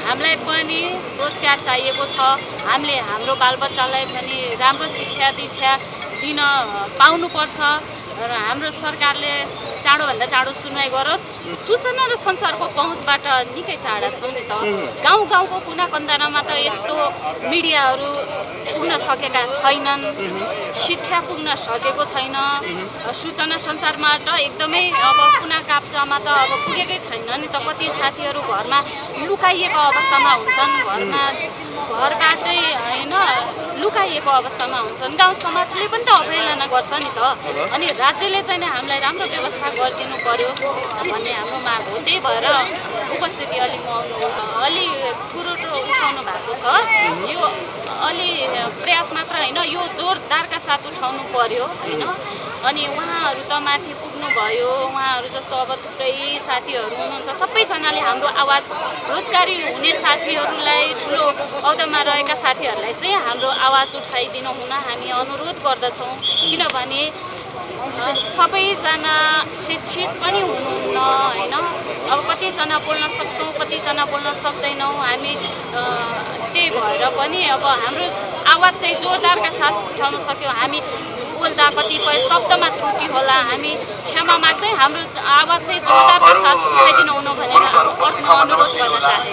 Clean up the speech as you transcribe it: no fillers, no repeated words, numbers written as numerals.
हामीलाई पनि रोजगार चाहिएको छ। हामीले हाम्रो बालबच्चालाई पनि राम्रो शिक्षा दीक्षा दिन पाउनुपर्छ र हाम्रो सरकारले चाँडोभन्दा चाँडो सुनवाई गरोस्। सूचना र सञ्चारको पहुँचबाट निकै टाढा छौँ नि त। गाउँ गाउँको कुना कन्दानामा त यस्तो मिडियाहरू पुग्न सकेका छैनन्, शिक्षा पुग्न सकेको छैन, सूचना सञ्चारमा त एकदमै अब कुना काप्चामा त अब पुगेकै छैन नि त। कति साथीहरू घरमा लुकाइएको अवस्थामा हुन्छन्, घरबाटै होइन लुकाइएको अवस्थामा हुन्छन्। गाउँ समाजले पनि त अवहेलना गर्छ नि त। अनि राज्यले चाहिँ हामीलाई राम्रो व्यवस्था गरिदिनु पर्यो भन्ने हाम्रो माग हो। त्यही भएर उपस्थिति अलि कुरो उठाउनु भएको छ। यो अलि प्रयास मात्र होइन, यो जोरदारका साथ उठाउनु पर्यो होइन। अनि उहाँहरू त माथि पुग्नुभयो, उहाँहरू जस्तो अब थुप्रै साथीहरू हुनुहुन्छ। सबैजनाले हाम्रो आवाज, रोजगारी हुने साथीहरूलाई, ठुलो औदामा रहेका साथीहरूलाई चाहिँ हाम्रो आवाज उठाइदिनु हुन हामी अनुरोध गर्दछौँ। किनभने सबैजना शिक्षित पनि हुनुहुन्न होइन। अब कतिजना बोल्न सक्छौँ, कतिजना बोल्न सक्दैनौँ हामी। त्यही भएर पनि अब हाम्रो आवाज चाहिँ जोरदारका साथ उठाउन सक्यौँ। हामी बोल्दा कतिपय शब्दमा त्रुटि होला, हामी क्षमा माग्दै हाम्रो आवाज चाहिँ जोरदारका साथ उठाइदिनु हुन भनेर अनुरोध गर्न चाहे।